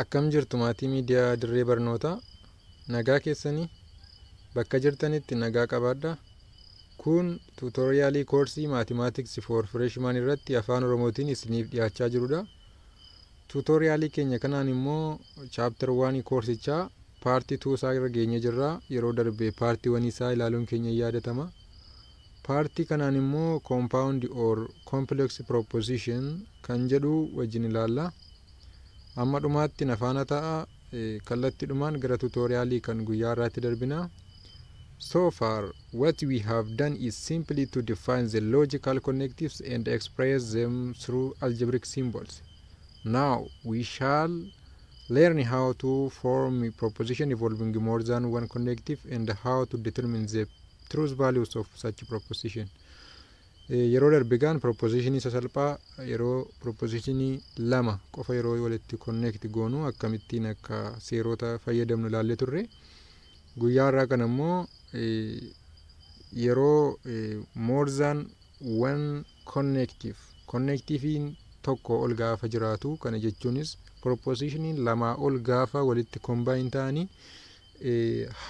Akkam jirtu maatii miidiyaa Dirree Barnootaa? Nagaa keessanii? Bakka jirtanitti nagaa qabaadhaa. Kun tutorialii koorsii Mathematics for Freshman irratti Afaan Oromootiin isiniif dhiyaachaa jirudha. Tutorialii keenya kanaan immoo chapter 1 koorsichaa part 2 isaa irra geenye jirra. Yeroo darbe part 1 isaa ilaaluun keenya yaadatama. Partii kanaan immoo compound or complex proposition kan jedhu wajjin ilaalla. Amma dhumaatti na faana ta'a. Kallattiidhumaan gara tutorialii kan guyyaa har'aatti darbina. So far, what we have done is simply to define the logical connectives and express them through algebraic symbols. Now we shall learn how to form a proposition involving more than one connective and how to determine the truth values of such proposition. Yeroo darbe gaan propositionii sasalphaa, yeroo propositionii lama qofa yeroo walitti connect goonu akkamittiin akka seerota fayyadamnu ilaallee turre. Guyyaa har'aa kana immoo yeroo more than one connective, connectiviin tokko ol gaafa jiraatu, kana jechuunis propositioniin lamaa ol gaafa walitti combine ta'anii,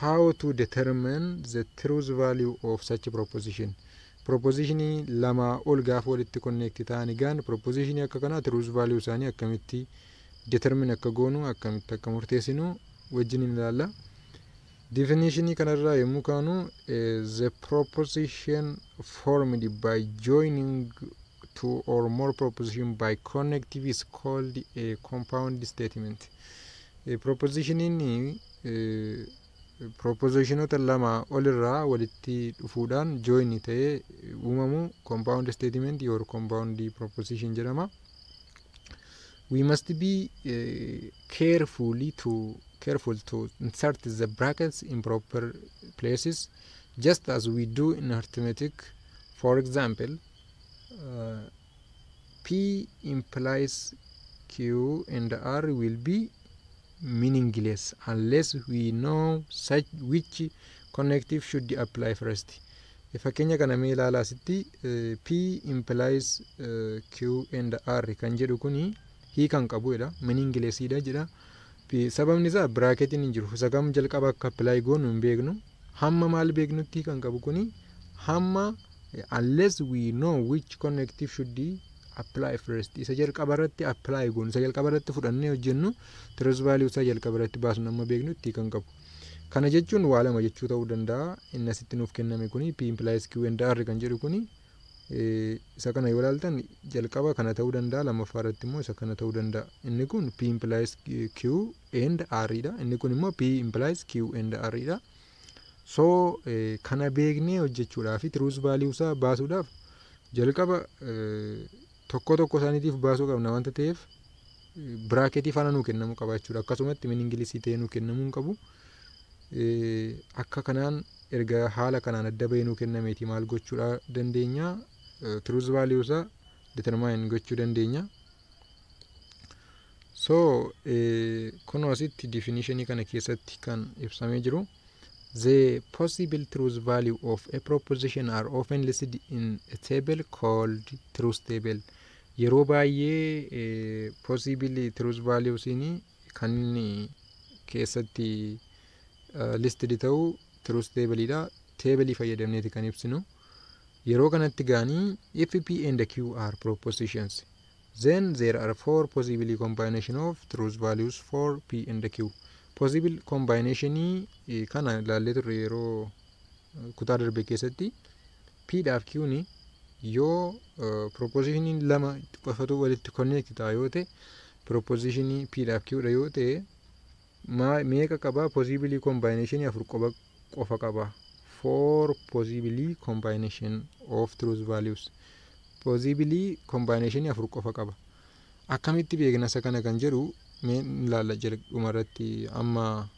how to determine the truth value of such proposition. Propositionii lamaa ol gaafa walitti connect ta'anii gaan propositionii akka kanaa truth value isaanii akkamitti determine akka goonu, akkamitti akka murteessinu wajjin ilaalla. Definitionii kanarraa yommuu kaanu, the proposition formed by joining two or more proposition by connective is called a compound statement. Propositioniin propositionota lama olirraa walitti dhufuudhaan join ta'ee uumamu compound statement or compound proposition jedhama. We must be carefully to careful to insert the brackets in proper places, just as we do in arithmetic. For example, P implies Q and R will be meaningless unless we know such which connective should apply first. Fakkeenya kana mee ilaalaa. Asitti P implies Q and R kan jedhu kuni hiikan qabudha, meaninglessidha jedha. Sababni isaa bracketiin hin jiru. Isa kam jalqaba akka apply goonu hin beeknu. Hamma maal beeknutti kan qabu kuni hamma unless we know which connective should apply first, isa jalqaba irratti apply goonu, isa jalqaba irratti fudhannee hojjennu, truth value isaa jalqaba irratti baasnu amma beeknutti kan qabu. Kana jechuun waa lama jechuu ta'uu danda'a. Inni asitti nuuf kenname kuni P implies Q and R kan jedhu kuni, isa kana yoo ilaaltan, jalqaba kana ta'uu danda'a, lammaffaa irratti immoo isa kana ta'uu danda'a. Inni kun P implies Q and R dha. Inni kun immoo P implies Q and R dha. So kana beeknee hojjechuudhaaf, truth value isaa baasuudhaaf, jalqaba tokko tokko isaaniitiif baasuu qabna wanta ta'eef bracketii faana nuu kennamuu qaba jechuudha. Akkasumatti meaninglessii ta'ee nuu kennamuu hin qabu. Akka kanaan erga haala kanaan adda bahee nuu kennameeti maal gochuudha dandeenya? Truth value isaa determine gochuu dandeenya. So kunoo asitti definitionii kana keessatti kan ibsamee jiru, the possible truth value of a proposition are often listed in a table called truth table. Yeroo baay'ee possible truth values kan inni keessatti listed ta'u truth table dha. Table fayyadamneeti kan ibsinu. Yeroo kanatti gaanii, if P and Q are propositions, then there are four possible combination of truth values for P and Q. Possible combinationii kana ilaallee turre yeroo kutaa darbe keessatti. P dhaaf Q ni yoo propositionii lama qofatu walitti connect ta'a yoo ta'e, propositionii P dhaaf Q dha yoo ta'e, meeqa qaba? Possible combinationii afur qofa qaba. Four possible combination of truth values, possible combination afur qofa qaba. Akkamitti beekna isa kana kan jedhu mee ilaalla dhumarratti. Amma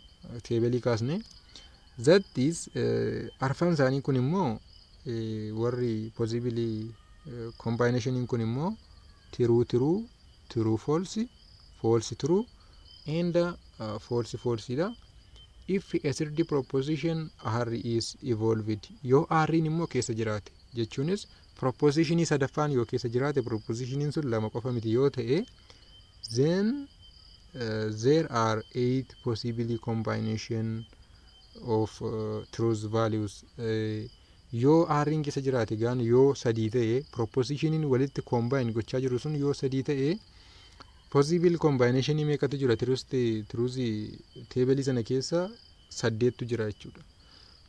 tableii kaasne. That is, arfan isaanii kun immoo, warri possible combinationiin kun immoo true true, true false, false true and false false dha. If a third proposition R is involved, yoo R immoo keessa jiraate, jechuunis propositionii sadaffaan yoo keessa jiraate, propositioniin sun lama qofa miti yoo ta'e, then there are 8 possibly combination of truth values. Yoo R'n keessa jiraate gaan yoo sadii ta'e, propositioniin walitti combine gochaa jiru sun yoo sadii ta'e, possible combination meeqatu jira? Truth table sana keessa saddeettu jira jechuudha.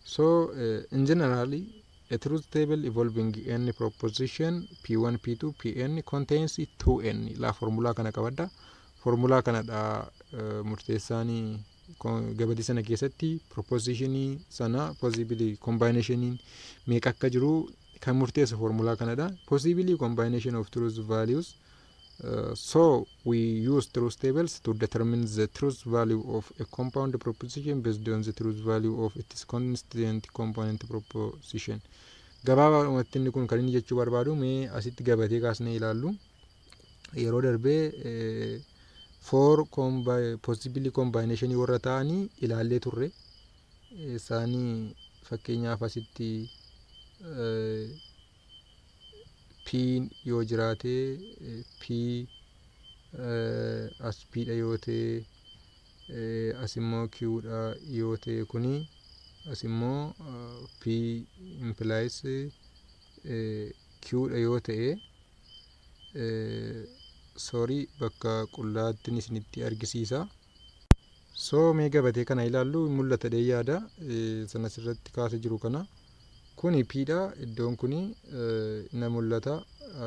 So in generally, a truth table involving n proposition p1, p2, pn contains 2n. La formulaa kana qabadda. Formulaa kanadha murteessaanii gabatee sana keessatti propositionii sana possibly combinationiin meeqa akka jiru kan murteessu formulaa kanadha. Possibly combination of truth values. So we use truth tables to determine the truth value of a compound proposition based on the truth value of its constituent component proposition. Gabaabaadhumatti inni kun kan inni jechuu barbaadu, mee asitti gabatee kaasnee ilaallu. Yeroo darbee four possibly combination warra ta'anii ilaallee turre. Isaanii fakkeenyaaf asitti P yoo jiraate, P as P dha yoo ta'e, as immoo Q dha yoo ta'e, kuni as immoo P implies Q dha yoo ta'e, sorry, bakka qullaatti isinitti argisiisa. So mee gabatee kana ilaallu, mul'ata dhee yaada sana asirratti kaasee jiru kana. Kuni P dha, iddoon kuni na mul'ata,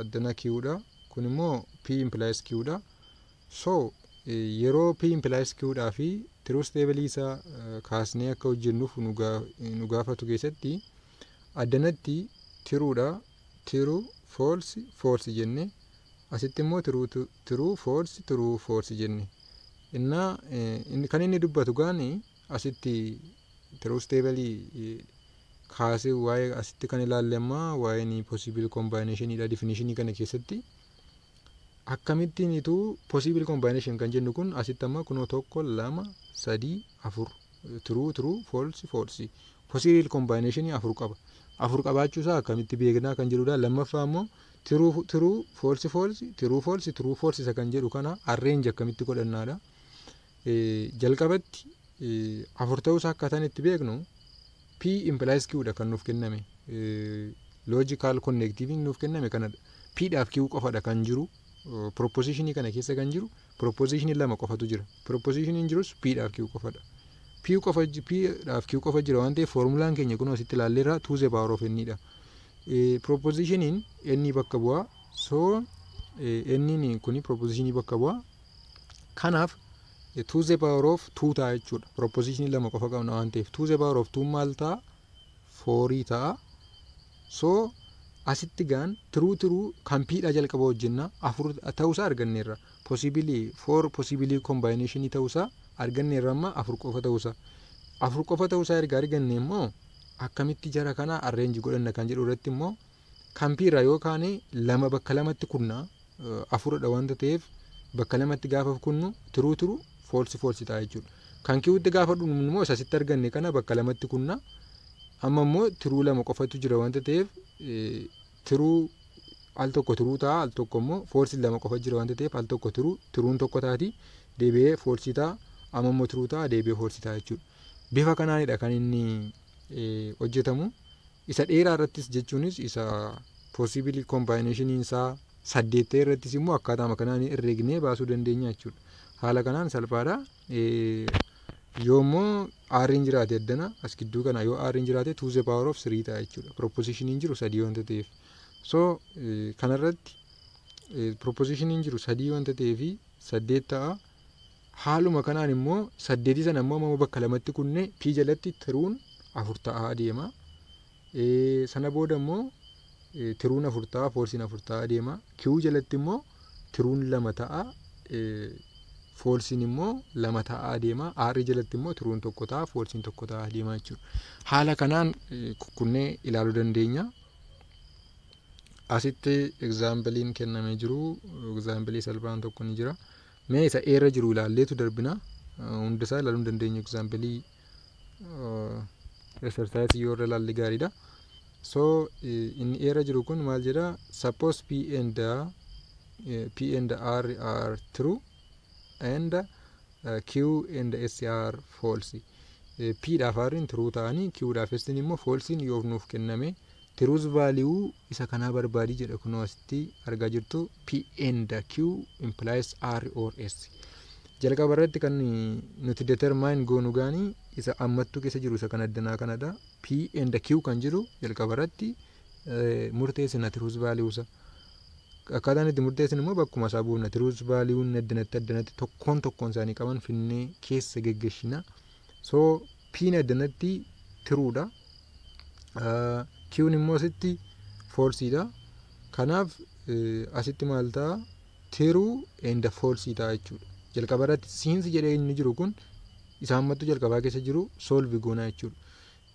addana Q dha, kun immoo P implies Q dha. So yeroo P implies Q dhaa fi truth table isaa kaasnee akka hojjennuuf nu gaafatu keessatti, addanatti true dha, true, false, false jenne, asitti immoo true, true, false, true, false jenne. Innaa kan inni dubbatu gaani asitti truth table kaasee waa'ee asitti kan ilaalle amma waa'een possible combination dha. Definition kana keessatti akkamittiin ituu possible combination kan jennu kun asitti amma kunoo tokko, lama, sadii, afur, true, true, false, false, possible combination afur qaba. Afur qabaachuusaa akkamitti beeknaa kan jedhudha. Lammaffaa immoo true, true, false, false, true, false, true, false isa kan jedhu kana arrange akkamitti godhannaadha. Jalqabatti afur ta'uusaa akkaataan itti beeknu, P implies Q dha kan nuuf kenname. Logical connective nuuf kenname kanadha. P dhaaf Q qofadha kan jiru. Propositionii kana keessa kan jiru propositionii lama qofatu jira. Propositioniin jirus P dhaaf Q qofadha. P qofa, P dhaaf Q qofa jira waan ta'eef, formulaan keenya kun asitti ilaalleerra, 2 the power of n dha. Propositioniin n bakka bu'aa. So n kuni propositionii bakka bu'aa. Kanaaf 2 the power of 2 ta'a jechuudha. Propositionii lama qofa qabna waan ta'eef 2 the power of 2 maal ta'a? 4 ta'a. So asitti gaan true, true kan P dha jalqaba hojjenna, afur ta'uusaa arganneerra. Possibly four possibly combination ta'uusaa arganneerra, amma afur qofa ta'uusaa. Afur qofa ta'uusaa erga arganne immoo akkamitti jara kana arrange godhanna kan jedhu irratti immoo, kan P irraa yoo kaane lama bakka lamatti kunna, afuridha wanta ta'eef bakka lamatti gaafa kunnu true, true, false, false ta'a jechuudha. Kan Q'tti gaafa dhumnu immoo isa asitti arganne kana bakka lamatti kunna. Amma immoo true lama qofatu jira wanta ta'eef true al tokko true ta'a, al tokko immoo false lama qofa jira wanta ta'eef al tokko true, true'n tokko taati, deebi'ee false ta'a, amma immoo true ta'a, deebi'ee false ta'a jechuudha. Bifa kanaanidha kan inni hojjetamu. Isa dheeraa irrattis, jechuunis isa possible combination isaa saddeet ta'e irrattis immoo akkaataama kanaan herreegnee baasuu dandeenya jechuudha. Haala kanaan salphaadha. Yoommoo R'n jiraate, addana as gidduu kana yoo R'n jiraate, 2 the power of 3 ta'a jechuudha. Propositioniin jiru sadii wanta ta'eef. So kanarratti propositioniin jiru sadii wanta ta'eefi saddeet ta'a. Haaluma kanaan immoo saddeetii sana immoo bakka lamatti kunne, P jalatti true'n afur ta'aa deema. Sana booda immoo true'n afur ta'a, false'n afur ta'aa deema. Q jalatti immoo true'n lama ta'a. False'n immoo lama ta'aa deema. R jalatti immoo true'n tokko ta'a, false'n tokko ta'aa deema jechuudha. Haala kanaan kunnee ilaaluu dandeenya. Asitti exampleiin kennamee jiru, example salphaan tokko ni jira. Mee isa eerra jiru ilaalleetu darbina. Hundasaa ilaaluu hin dandeenyu, example exercise yoo irra ilaalle gaariidha. So inni eerra jiru kun maal jedha? Suppose P and R are true and Q and S are false. P dhaaf R'n true ta'anii Q dhaaf S immoo false'n yoo nuuf kenname, truth value isa kanaa barbaadii jedha. Kunoo asitti argaa jirtu, P and Q implies R or S. Jalqaba irratti kan nuti determine goonu gaanii isa ammattuu keessa jiru, isa kan addanaa kanadha. P and Q kan jiru jalqaba irratti murteessina truth value isa. Akkaataan itti murteessin immoo bakkuma isaa buufna. Truth value addanatti addanatti tokkoon tokkoon isaanii qaban finnee keessa geggeessina. So P'n addanatti truedha. Q'n immoo asitti falseidha. Kanaaf asitti maal ta'a? True and false ta'a jechuudha. Jalqaba irratti since jedhee inni jiru kun isa ammattuu jalqabaa keessa jiru solve goonaa jechuudha.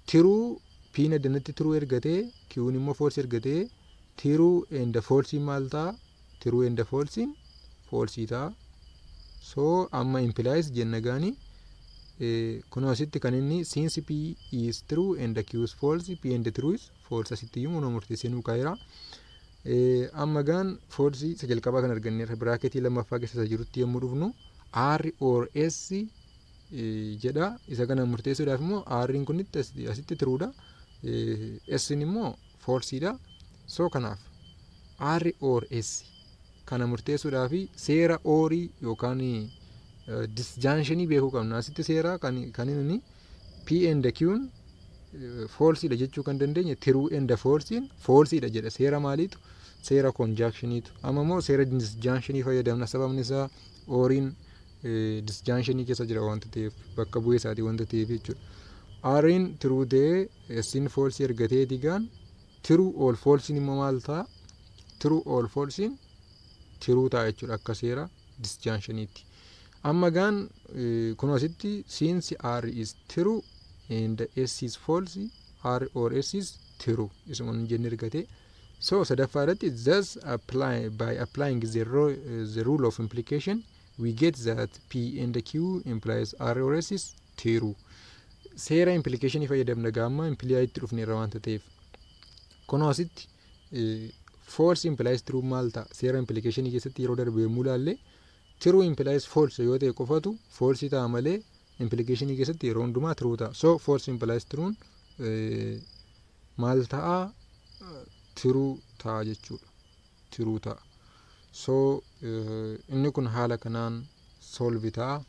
True, P'n addanatti true ergatee, Q'n immoo false ergatee, true and false maal ta'a? True and false false ta'a. So amma implies jenna gaanii, kunoo asitti kan inni since P is true and Q is false, P and true is false, asitti iyyuu munoo murteessee nuu kaa'eera. Amma gaan false isa jalqabaa kan arganneerra. Bracketii lammaffaa keessa isa jirutti yommuu dhufnu, R or S jedha. Isa kana murteessuudhaaf immoo R'n kunitti asitti truedha. S'n immoo falseidha. So kanaaf R or S kana murteessuudhaaf seera orii yookaan disjunctionii beekuu qabna. Asitti seera kan inni P and Q'n falseidha jechuu kan dandeenye true and false'n falseidha jedha. Seera maaliitu? Seera conjunctioniitu. Amma immoo seera disjunctionii fayyadamna, sababni isaa oriin disjunctionii keessa jira wanta ta'eef, bakka bu'ee isaatii wanta ta'eef jechuudha. R'n true ta'ee S'n false ergatee digaan, true or false'n immoo maal ta'a? True or false'n true ta'a jechuudha akka seera disjunctioniitti. Amma gaan kun asitti since R is true and S is false, R or S is true isuma nun jenne ergate. So sadaffaa irratti, thus apply by applying the rule of implication, we get that P and Q implies R or S is true. Seera implicationii fayyadamna gaamma imply itti dhufneerra waanta ta'eef. Kunoo asitti false implies true maal ta'a? Seera implicationii keessatti yeroo darbe yommuu ilaalle, true implies false yoo ta'e qofatu false ta'a malee implicationii keessatti yeroo hundumaa true ta'a. So false implies true maal ta'a? True ta'a jechuudha. True ta'a. So inni kun haala kanaan solve ta'a.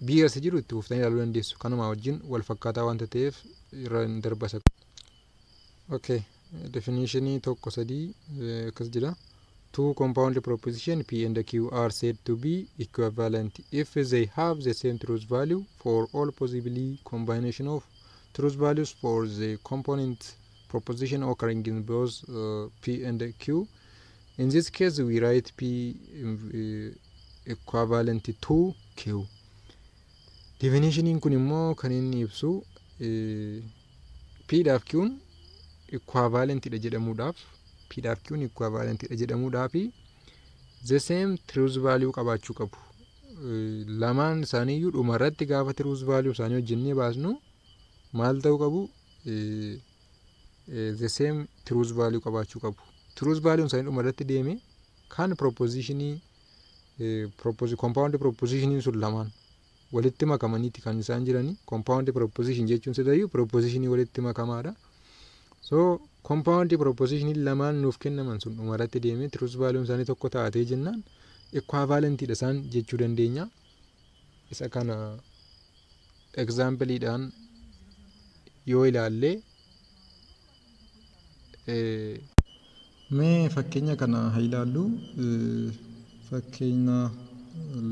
Biyya isa jiru itti fuftanii ilaaluu dandeessu. Kanuma wajjin wal fakkaataa waanta ta'eef irra hin darbasa. Okay, definitionii 1.3 akkas jedha. Two compound proposition P and Q are said to be equivalent if they have the same truth value for all possibly combination of truth values for the component proposition occurring in both P and Q. In this case, we write P equivalent to Q. Definitioniin kun immoo kan inni ibsu, P dhaaf Q'n equivalentidha jedhamuudhaaf, P dhaaf Q'n equivalentidha jedhamuudhaaf, the same truth value qabaachuu qabu. Lamaan isaaniiyyuu dhumarratti gaafa truth value isaanii hojjennee baasnu maal ta'uu qabu? The same truth value qabaachuu qabu. Truth value isaanii dhumarratti deeme kan propositionii compound propositionii sun lamaan walitti makamaniiti kan isaan jirani. Compound proposition jechuun sidayyuu propositionii walitti makamaadha. So compound propositionii lamaan nuuf kennaman sun dhumarratti deemee truth value isaanii tokko taatee jennaan equivalentidha isaan jechuu dandeenya. Isa kana exampleidhaan yoo ilaalle, mee fakkeenya kana haa ilaallu. Fakkeenya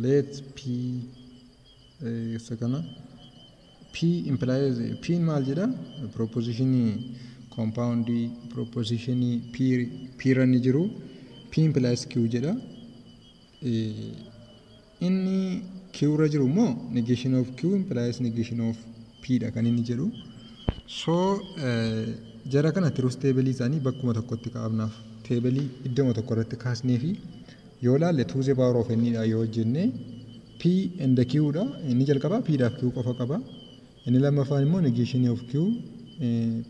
let P, isa kana P implies, P maal jedha? Propositionii compound propositionii P, P irra inni jiru P implies Q jedha. Inni Q irra jiru immoo negation of Q implies negation of P dha kan inni jedhu. So jara kana truth table isaanii bakkuma tokkotti kaa'amnaaf, table iddoo tokko irratti kaasnee fi yoo laalle, to the power of n dha yoo hojjenne, P and Q dha. Inni jalqabaa P dhaaf Q qofa qaba. Inni lammaffaan immoo negation of Q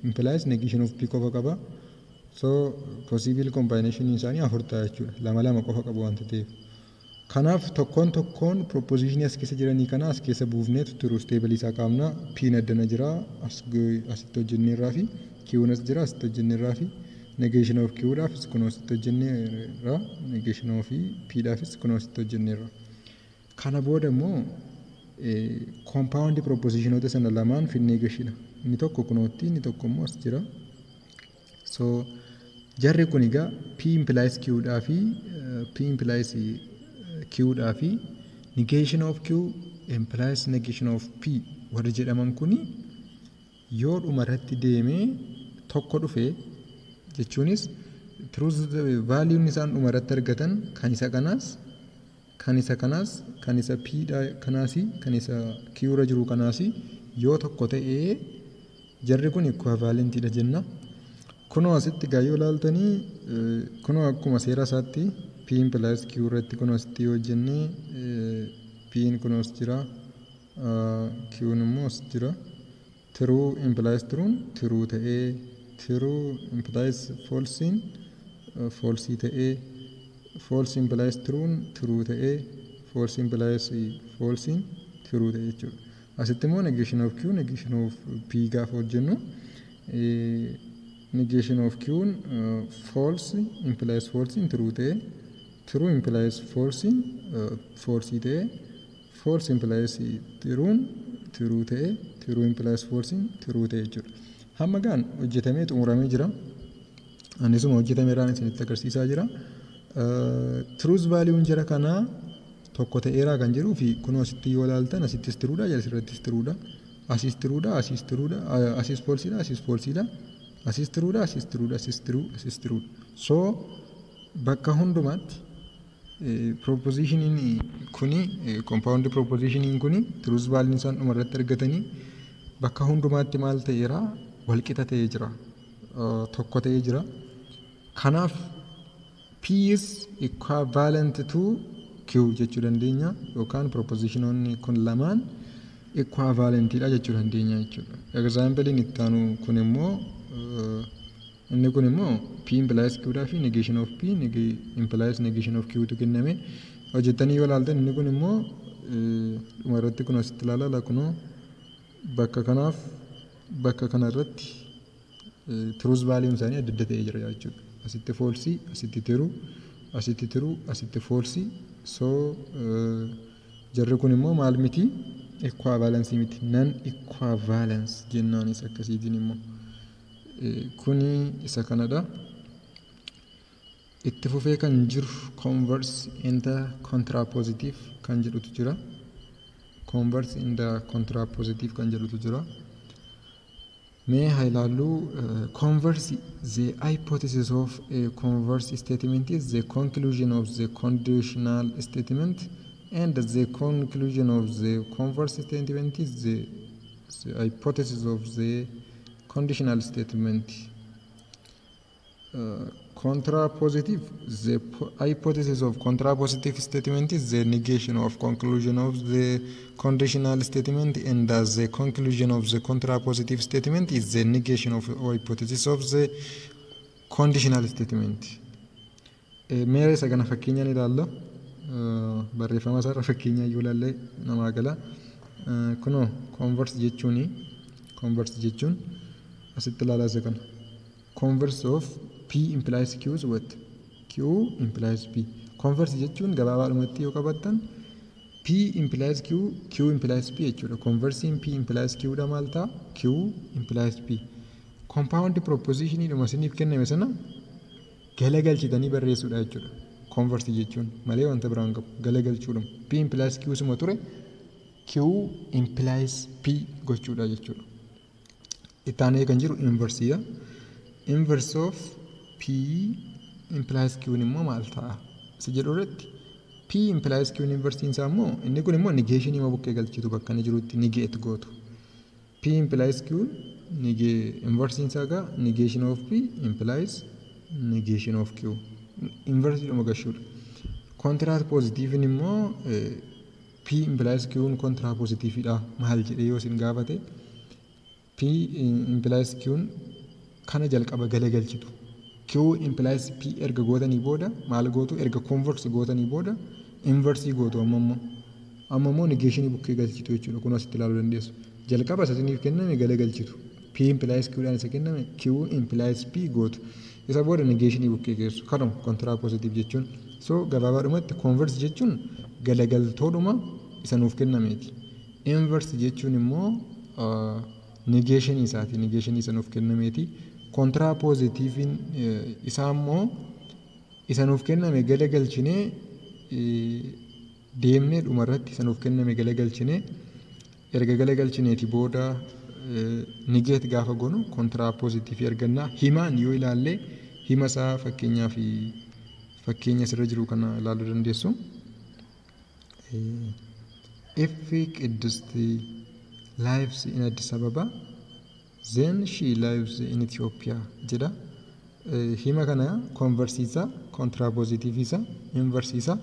implies negation of P qofa qaba. So possible combination isaanii afur ta'a jechuudha, lama lama qofa qabu waanta ta'eef. Kanaaf tokkoon tokkoon propositionii as keessa jiranii kana as keessa buufneetu truth table isaa kaafna. P'n addana jira, asitti hojjenneerraa fi Q'n as jira, asitti hojjenneerraa fi negation of Q dhaafis kunoo asitti hojjenneerra, negation of P dhaafis kunoo asitti hojjenneerra. Kana booda immoo compound propositionoota sana lamaan finnee gashina. Inni tokko kunootti, inni tokko immoo as jira. So jarri kun egaa P implies Q dhaa fi P implies Q dhaa fi negation of Q implies negation of P warri jedhaman kuni yoo dhuma irratti deemee tokko dhufe, jechuunis truth value isaan dhuma irratti argatan kan isa kanaas, kan isa kanaas, kan isa P kanaas, kan isa Q irra jiru kanaas yoo tokko ta'ee, jarri kun equivalentidha jenna. Kunoo asitti gaa yoo ilaaltanii, kunoo akkuma seera isaatti P implies Q irratti kunoo asitti yoo hojjenne, P'n kunoo as jira, Q'n immoo as jira. True implies true'n true ta'ee, true implies false'n false ta'ee, false implies true'n true ta'ee, false implies false'n true ta'e jechuudha. Asitti immoo negation of Q negation of P gaafa hojjennu, negation of Q'n false implies false true ta'ee, true implies false false ta'ee, false implies true'n true ta'ee, true implies false true ta'e jechuudha. Hamma gaan hojjetamee xumuramee jira. Anisuma hojjetameeraan isinitti agarsiisaa jira. Truth value'n jira kanaa tokko ta'eeraa kan jiruu fi kunoo asitti yoo ilaaltan, asittis truedha, asirrattis truedha, asis truedha, asis truedha, asis falsedha, asis falsedha, asis truedha, asis truedha, asis true, asis truedha. So bakka hundumaatti propositioniin kuni, compound propositioniin kuni, truth value'n isaan dhuma irratti argatanii bakka hundumaatti maal ta'eera? Walqixa ta'ee jira, tokko ta'ee jira. Kanaaf P is equivalent to Q jechuu dandeenya, yookaan propositionoonni kun lamaan equivalentidha jechuu dandeenya jechuudha. Examplein itti aanu kun immoo, inni kun immoo P implies Q dhaa fi negation of P implies negation of Q tu kenname. Hojjettanii yoo ilaaltan, inni kun immoo dhuma irratti kun asitti ilaalaa, kunoo bakka kanaaf bakka kana irratti truth value'n isaanii adda adda ta'ee jira jechuudha. Asitti false, asitti true, asitti true, asitti false. So jarri kun immoo maal miti? Equivalence miti, non equivalence jennaanis akkasiitiin immoo kuni isa kanadha. Itti fufee kan jiru converse and contrapositive kan jedhutu jira. Converse and contrapositive kan jedhutu jira. Mee haa ilaallu. Converse: the hypothesis of a converse statement is the conclusion of the conditional statement, and the conclusion of the converse statement is the hypothesis of the conditional statement. Contrapositive: the hypothesis of contrapositive statement is the negation of conclusion of the conditional statement, and the conclusion of the contrapositive statement is the negation of hypothesis of the conditional statement. Meera isa kana fakkeenyaan ilaalla. Barreeffama isaarra fakkeenyaa yoo ilaalle namaa gala. Kunoo converse jechuun asitti ilaalaa isa kana. Converse of P implies Q is what? Q implies P. Converse jechuun gabaabaadhumatti yoo qabattan, P implies Q, Q implies P jechuudha. Conversiin P implies Q dha maal ta'a? Q implies P. Compound propositionii dhuma isiniif kenname sana galagalchitanii barreessuudha jechuudha. Converse jechuun malee wanta biraan qabu galagalchuudha. P implies Q suma ture Q implies P gochuudha jechuudha. Itti aanee kan jiru inversiidha. Inverse of P implies Q immoo maal ta'a? Si jedhu irratti P implies Q inversiin isaa immoo, inni kun immoo negationii ma bukkee galchitu, bakka inni jirutti negate gootu. P implies Q inversiin isaa egaa negation of P implies negation of Q. Inversiidhuma gashuudha. Contrapositiviin immoo, P implies Q contrapositividha maal jedhee yoo isin gaafate, P implies Q kana jalqaba galagalchitu. Q implies P erga gootanii booda maal gootu? Erga converse gootanii booda Inverse gootu amma immoo negationii bukkee galchitu jechuudha. Kun asitti ilaaluu dandeessu. Jalqaba isa isiniif kenname galagalchitu. P implies Q dhaan isa kenname Q implies P gootu. Isa booda negationii bukkee keessu. Kanuma contrapositive jechuun. So gabaabaadhumatti converse jechuun galagaltoodhuma isa nuuf kennameeti. Inverse jechuun immoo negationii isaati. Negationii isa nuuf kennameeti. Contrapositivein isaa immoo isa nuuf kenname galagalchinee deemnee dhumarratti isa nuuf kenname galagalchinee, erga galagalchineeti booda negate gaafa goonu contrapositiveii arganna. Himaan yoo ilaalle, hima isaa fakkeenyaa fi fakkeenya asirra jiru kana ilaaluu dandeessu. If Qiddusti lives in Addis Ababa, then she lives in Ethiopia jedha. Hima kana conversiisa, contrapositiveisa, inversiisa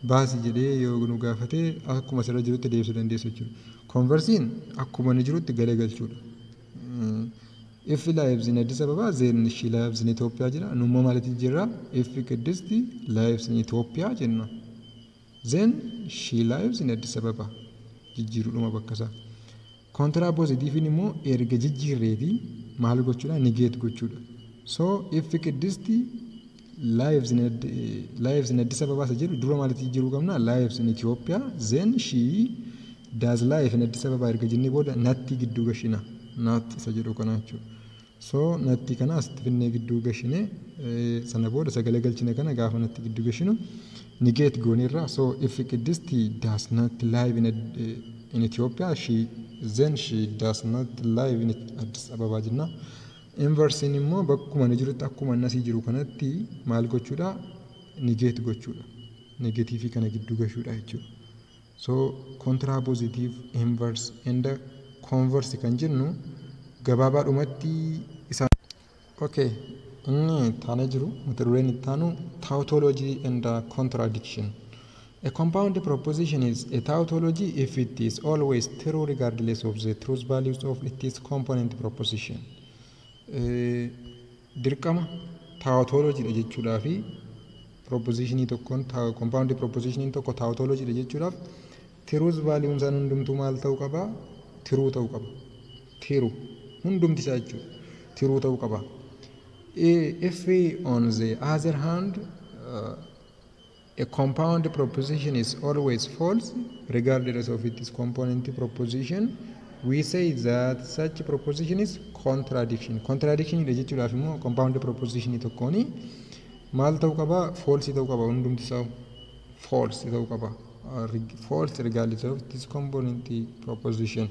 baasi jedhee yoo nu gaafate, akkuma asirra jirutti deebisuu dandeessu jechuudha. Conversiin akkuma inni jirutti galagalchuudha. If lives in Addis Ababa, then she lives in Ethiopia jedha. Nummoo maalitti jirra? If Qiddusti lives in Ethiopia jenna, then she lives in Addis Ababa. Jijjiiruudhuma bakka isaa. Contrapositivein immoo erga jijjiirreeti maal gochuudha? Negate gochuudha. So if Qiddusti lives in Addis Ababa isa jedhu dura maalitti jijjiiruu qabna? Lives in Ethiopia, then she does live in Addis Ababa erga jennee booda notti gidduu gashina. Not isa jedhu kana jechuudha. So notti kana asitti finnee gidduu gashine, sana booda sagalee galchine kana gaafa notti gidduu gashinu negate gooneerra. So if Qiddusti does not live in Ethiopia, she then she does not live in Addis Ababa jenna. Inversiin immoo bakkuma inni jirutti, akkuma inni asii jiru kanatti maal gochuudha? Negate gochuudha. Negativeii kana gidduu gashuudha jechuudha. So contrapositive, inverse and converse kan jennu gabaabaadhumatti isa. Okay, inni taanee jiru, mata dureen itti aanu, tautology and contradiction. A compound proposition is a tautology if it is always true regardless of the truth values of its component proposition. Dirqama tautology dha jechuudhaa fi propositionii tokkoon, compound propositionii tokko tautology dha jechuudhaaf, truth value isaan hundumtuu maal ta'uu qaba? True ta'uu qaba. True hundumti isaa jechuudha. True ta'uu qaba. If on the other hand a compound proposition is always false regardless of its component proposition, we say that such proposition is contradiction. Contradiction dha jechuudhaaf immoo compound proposition tokkooni maal ta'uu qaba? False ta'uu qaba. Hundumti isaa false ta'uu qaba. False regardless of its component proposition.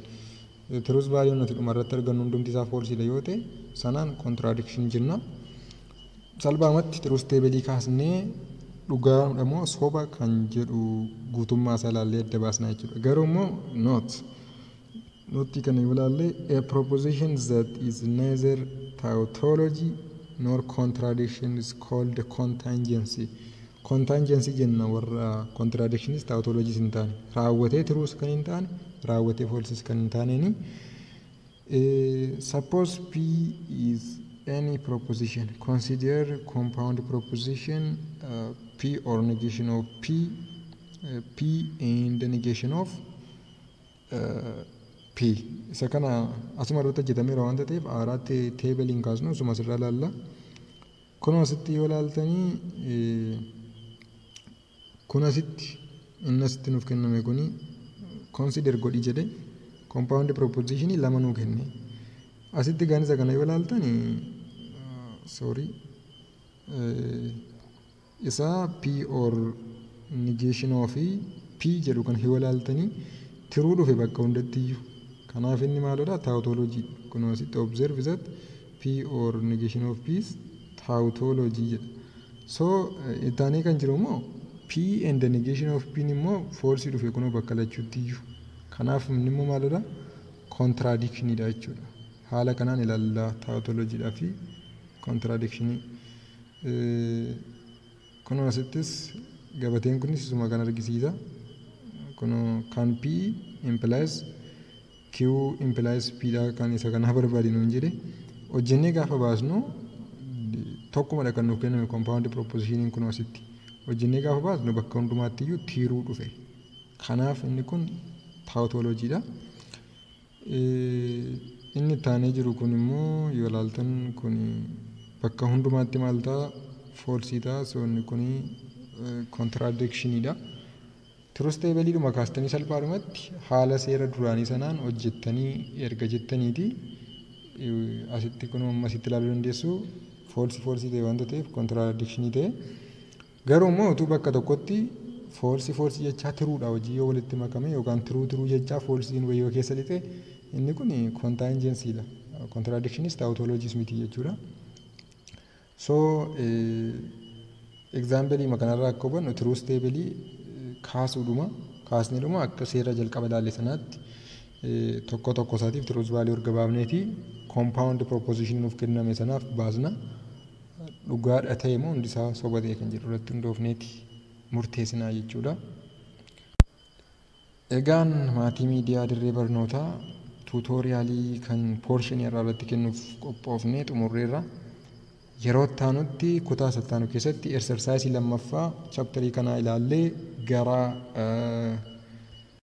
Truth value nuti dhumarratti argannu hundumti isaa false dha yoo ta'e, sanaan contradiction jenna. Salphaamatti truth table kaasnee dhugaadha moo soba kan jedhu guutummaa isaa ilaallee adda baasna jechuudha. Garuu immoo note kana yoo ilaalle, a proposition that is neither tautology nor contradiction is called contingency. Contingency jenna warra contradictionis tautologies hin taane, raawwatee trues kan hin taane, raawwatee falses kan hin taaneni. Suppose P is any proposition. Consider compound proposition P or negation of P, P and the negation of P. Isa kana asuma irratti hojjetameera waanta ta'eef haaraatti tableiin kaasnu, asuma asirraa ilaalla. Kun asitti yoo ilaaltanii, kun asitti inni asitti nuuf kenname kuni consider godhi jedhe, compound propositionii lama nuu kenne. Asitti gaan isa kana yoo ilaaltanii, sorry, isa P or negation of P jedhu kan yoo ilaaltanii, true dhufe bakka hundatti iyyuu. Kanaaf inni maalidha? Tautology. Kun asitti observe that P or negation of P is tautology jedha. So ittaanee kan jiru immoo P and the negation of P immoo false dhufe kunoo bakka lachuutti iyyuu. Kanaaf inni immoo maalidha? Contradictionidha jechuudha. Haala kanaan ilaalla tautologyidhaa fi contradictionii. Kunoo asittis gabateen kunis isuma kan argisiisa. Kunoo kan P implies Q implies P dha kan isa kanaa barbaade nuun jedhe. Hojjennee gaafa baasnu tokkumadha kan nuuf kenname compound propositioniin kunoo asitti. Hojjennee gaafa baasnu bakka hundumaatti iyyuu true dhufe. Kanaaf inni kun tautologydha. Inni itti aanee jiru kun immoo yoo ilaaltan, kun bakka hundumaatti maal ta'a? False ta'a. So inni kun contradictioniidha. Truth tableiidhuma kaastanii salphaadhumatti haala seera duraanii sanaan hojjettanii erga jettaniiti, asitti kun amma asitti ilaaluu dandeessu, false false ta'e waanta ta'eef contradiction ta'e. Garuu immoo utuu bakka tokkotti false false jechaa truedha hojii yoo walitti makame, yookaan true true jechaa falseiin wayii yoo keessa lixe, inni kun contingencydha. Contradictionis tautologys miti jechuudha. So example kanarraa akka hubannu, truth table kaasuudhuma kaasneedhuma akka seera jalqaba ilaalle sanaatti tokko tokko isaatiif truth value erga baafneeti, compound proposition nuuf kenname sanaaf baasna. Dhugaadha ta'e moo hundi isaa soba ta'e kan jedhu irratti hundoofneeti murteessinaa jechuudha. Egaan maatii miidiyaa Dirree Barnootaa, tutorial kan portion irraa irratti kennuuf qophoofnee xumurreerra. Yeroo itti aanutti kutaa sattaanu keessatti exercise lammaffaa chapter kanaa ilaallee gara